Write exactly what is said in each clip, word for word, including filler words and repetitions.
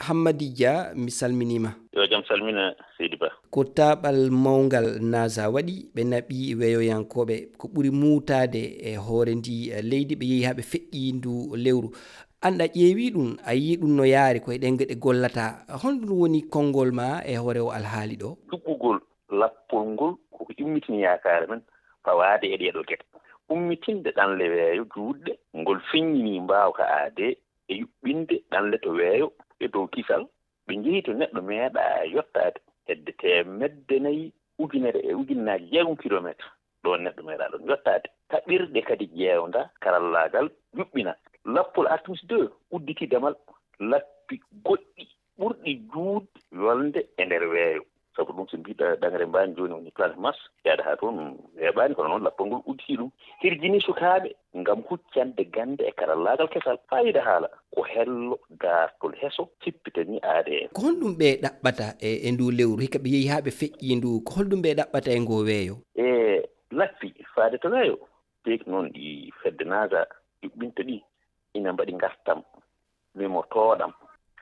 Hammadi Dia, mi salminiima. Yo jam salmina, Seydi Ba. Ko taaɓal mawngal NASA waɗi, ɓe naɓi weeyoyankooɓe ko ɓuri muutaade e hoore ndi, eh, leydi, ɓe yehi haa ɓe feƴƴi ndu lewru. An a ƴeewi ɗum, a yii ɗum no yaari, ko e ɗen geɗe gollata. Honɗum woni konngol ma e hoore o alhaali ɗo? Ɗuɓɓugol lappol ngol koko ummitini yaakaare men fawaade e ɗeeɗo geɗe. Ummitinde ɗanle weeyo juutɗe ngol feññini mbaawka aadee e yuɓɓinde ɗanle to weeyo e dow kisal, ɓe njehi to neɗɗo meeɗaa yottaade hedde teemedde nayi ujunere e ujunnaaji jeegom kilomeeter. Ɗo neɗɗo meeɗaa ɗon yottaade. Kaɓirɗe kadi ƴeewnda, karallaagal yuɓɓina. Lappol Artemis deux udditi damal lappi goɗɗi ɓurɗi juutde yolnde e nder weeyo. Sabu ɗum, so mbiɗa ɗangre mbaani jooni woni Planet Mars, yaada haa toon weeɓaani, kono noon lappol ngol udditi ɗum. Hirjini sukaaɓe ngam huccande gannde e karallaagal kesal. Faayiida haala ko hello daartol heso cippitanii aade en. Ko honɗum ɓe ɗaɓɓata e, e ndu lewru? Hikka ɓe yehi haa ɓe feƴƴi ndu. Ko holɗum ɓe ɗaɓɓata e ngo weeyo? E lappi faade to weeyo. Peek noon ɗi fedde NASA yuɓɓinta ɗi ina mbaɗi ngartam, memo tooɗam,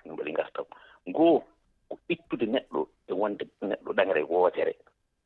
ina mbaɗi ngartam. Ngoo ko ittude neɗɗo e wonde neɗɗo ɗangre wootere,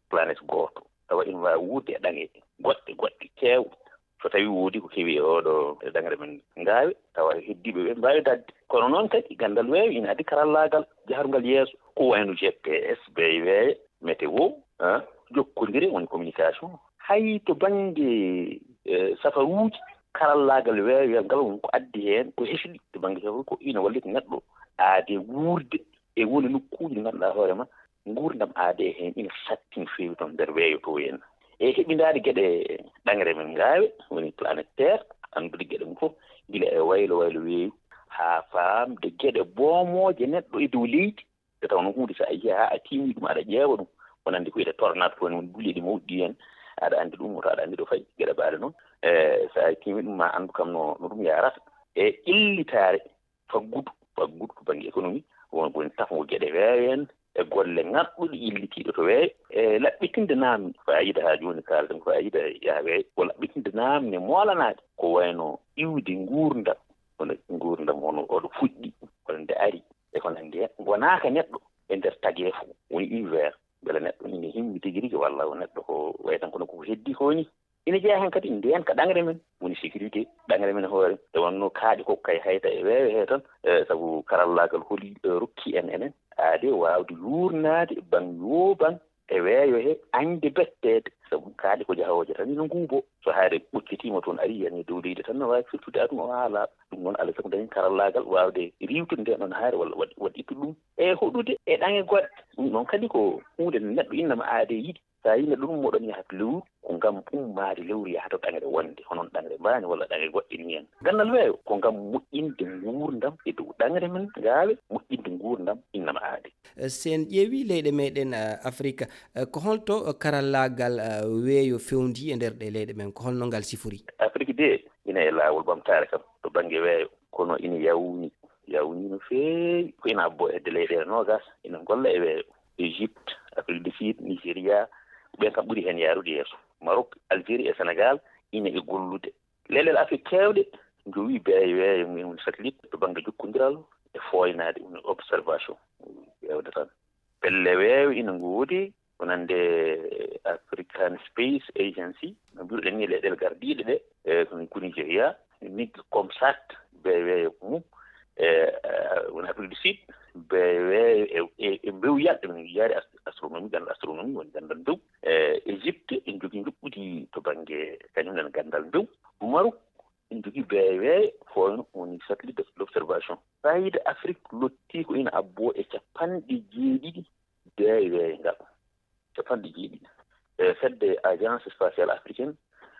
planet gooto, tawa ina waawi wuurde e ɗaŋe goɗɗe, goɗɗe keewɗe. So tawii woodi ko kewi e oɗo e ɗangre men ngaawe, tawa heddiiɓe ɓe mbaawi daɗde. Kono noon kadi, ganndal weeyo ina addi karallaagal jaharungal yeeso, ko wayno G P S, beeweeje, météo, ah, jokkondire, woni communication. Hay to bannge, eh, safaruuji, karallaagal weeyo ngal won ko addi heen ko hesɗi to bannge safaruuji, ko ina wallita neɗɗo aade wuurde e woni nokkuuji ɗi ngannduɗaa hoore ma nguurndam aade heen ina sattini feewi toon nder weeyo to en. E heɓindaade geɗe ɗangre men ngaawe, woni planétaire, anndude geɗe mum fof, gila e waylo waylo weeyo, haa faamde geɗe boomooje neɗɗo e dow leydi, nde tawnoo huunde, so a yiyii haa a tiimii ɗum, aɗa ƴeewa ɗum, wonande ko wiyetee tornade, ko woni duleeɗi mawɗi ɗi en, aɗa anndi ɗum, wota aɗa anndi ɗo fayi, geɗe mbaɗe noon. E, so a tiimii ɗum, ma anndu kam no, no ɗum yaarata. E ƴellitaare faggudu, faggudu to bannge économie, won, woni tafngo geɗe weeyo en, e golle ŋarɗuɗe ƴellitiiɗe to weeyo, e laɓɓitinde naamne, faayiida haa jooni kaalden ko faayiida yaa weeyo, ko laɓɓitinde naamne moolanaaɗe, ko wayno iwde nguurndam, woni nguurndam hono oɗo fuɗɗi, woni nde ari, e ko nanndi heen, ngonaaka neɗɗo e nder tageefo, woni univers, mbele neɗɗo ina himmi tigi rigi walla o neɗɗo ko wayi tan kono koko heddii ko woni. Ina jeyaa heen kadi ndeenka ɗangre men, woni sécurité ɗangre men hoore, nde wonnoo kaaƴe ko kay hayta e weeyo hee tan, e sabu karallaagal holi, e rokki en enen aade waawde yuurnaade baŋ yoo baŋ e weeyo he añde betteede, sabu kaaƴe ko jahooje tan ina nguubo. So haayre ɓoccitiima toon, ari yani e dow leydi tan, no waawi firtude aduna o haa laaɓa. Ɗum noon, alaa sago dañen karallaagal waawde riiwtude ndeen ɗoon haayre walla waɗ-, waɗ ittude ɗum e hoɗude e ɗaŋe goɗɗe. Ɗum ɗoon kadi ko huunde nde neɗɗo innama aade yiɗi. So a yii neɗɗo ɗum, moɗon yaha to lewru, ko ngam ummaade lewru yaha to ɗaŋre wonde, hono ɗaŋre mbaani walla ɗaŋre goɗɗe nii en. Ganndal weeyo ko ngam moƴƴinde nguurndam e dow ɗaŋre men ngaawe, moƴƴinde nguurndam innama aade. Eh, so en ƴeewii leyɗe meɗen, eh, Afirika, eh, ko holto, eh, karallaagal, eh, weeyo fewndii e nder ɗee leyɗe men? Ko holno ngal sifori? Afirika de ina e laawol ɓamtaare kam to bannge weeyo, kono ina yawni, yawni no feewi. Ko ina abboo hedde leyɗeele noogaas ina ngolla e weeyo. Égypte, Afrique du Sud, Nigeria, ɓeen kam ɓuri heen yaarude yeeso. Maroc, Algérie e Sénégal ina e gollude. Leyɗeele Afirika keewɗe njowii beeweeyo mum satellite to bannge jokkondiral e fooynaade, woni observation, ƴeewde tan. Pelle weeyo ina ngoodi, wonande African Space Agency, no mbiruɗen ni, leyɗeele gardiiɗe ɗe, e ko woni Nigeria, nig COMSAT, beeweeyo mum, e, e, woni Afrique du Sud, beeweeyo e, e, e mbewu yalɗe, min yaari as-, astronomie, ganndal astronomie, woni ganndal mbewu. E, Égypte, ene jogii njuɓɓudi to bannge kañum nene ganndal mbewu. Maroc, ene jogii beeweeyo, fooyno woni satellite d'observation. Faayiida Afrik lottii ko ina abboo e capanɗe jeeɗiɗi beeweeyo ngal. Capanɗe jeeɗiɗi. E fedde Agence Spatiale Africaine,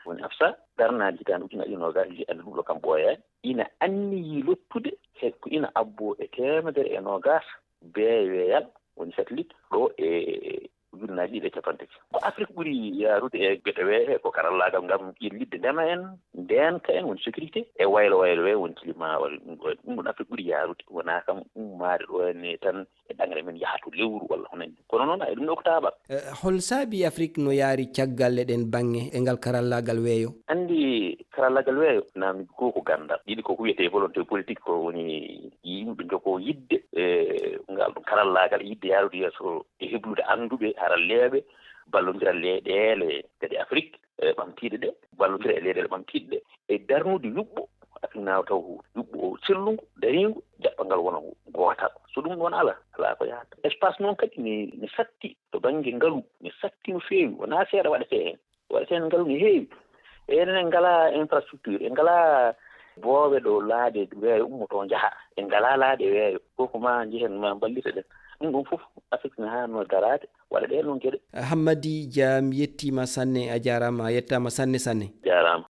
woni AFSA, darnaade hitaande ujunnaji ɗiɗi noogaas, njiɗ-, anndu ɗum ɗo kam ɓooyaani, ina anniyii lottude he ko ina abboo e teemedere e noogaas beeweeyal, woni satellite, ɗo e ujunnaaji ɗiɗi e capanɗe tati. Ko Afrik ɓuri yaarude e geɗe weeyo he, ko karallaagal ngam ƴellitde ndema en, ndeenka en, woni sécurité, e waylo waylo weeyo, woni climat, walla ɗum ɗo, ɗum ɗon Afrik ɓuri yaarude. Wonaa kam ummaade ɗo henne tan e Engrais men yaha to lewru walla hono ni. Kono noon, ay, ɗum ɗo ko taaɓal. Eh, hol saabi Afrik no yaari caggal e ɗen baŋŋe e ngal karallaagal weeyo? Anndi karallaagal weeyo, naamni ko ko ganndal. Ɗiɗi ko ko wiyetee volonté politique, ko woni yimɓe njogoo yiɗde, e ngal ɗum karallaagal, yiɗde yaarude yeeso e heblude annduɓe, haralleeɓe, ballondira leyɗeele kadi Afrik, e ɓamtiiɗe ɗe, ballondira e leyɗeele ɓamtiiɗe ɗe, e darnude yuɓɓo Afrik naawa taw yuɓɓo o sellungu, dariingu, jaɓɓangal wona gootal. So ɗum ɗoon ala, alaa ko yahata. Espace noon kadi ne, ne satti to bannge ngalu, ne satti no feewi, wonaa seeɗa waɗetee heen. Waɗetee heen ngalu ne heewi. Enen en ngalaa infrastructure, en ngalaa boowe ɗo laaɗe weeyo ummotoo njaha. En ngalaa laaɗe weeyo. Fof ko maa njehen, maa mballite ɗen. Ɗum ɗum fof, Afrik ne haanno daraade, waɗa ɗeen ɗoon geɗe. Hammadi Dia, mi yettiima sanne, a jaaraama, a yettaama sanne sanne. Jaaraama.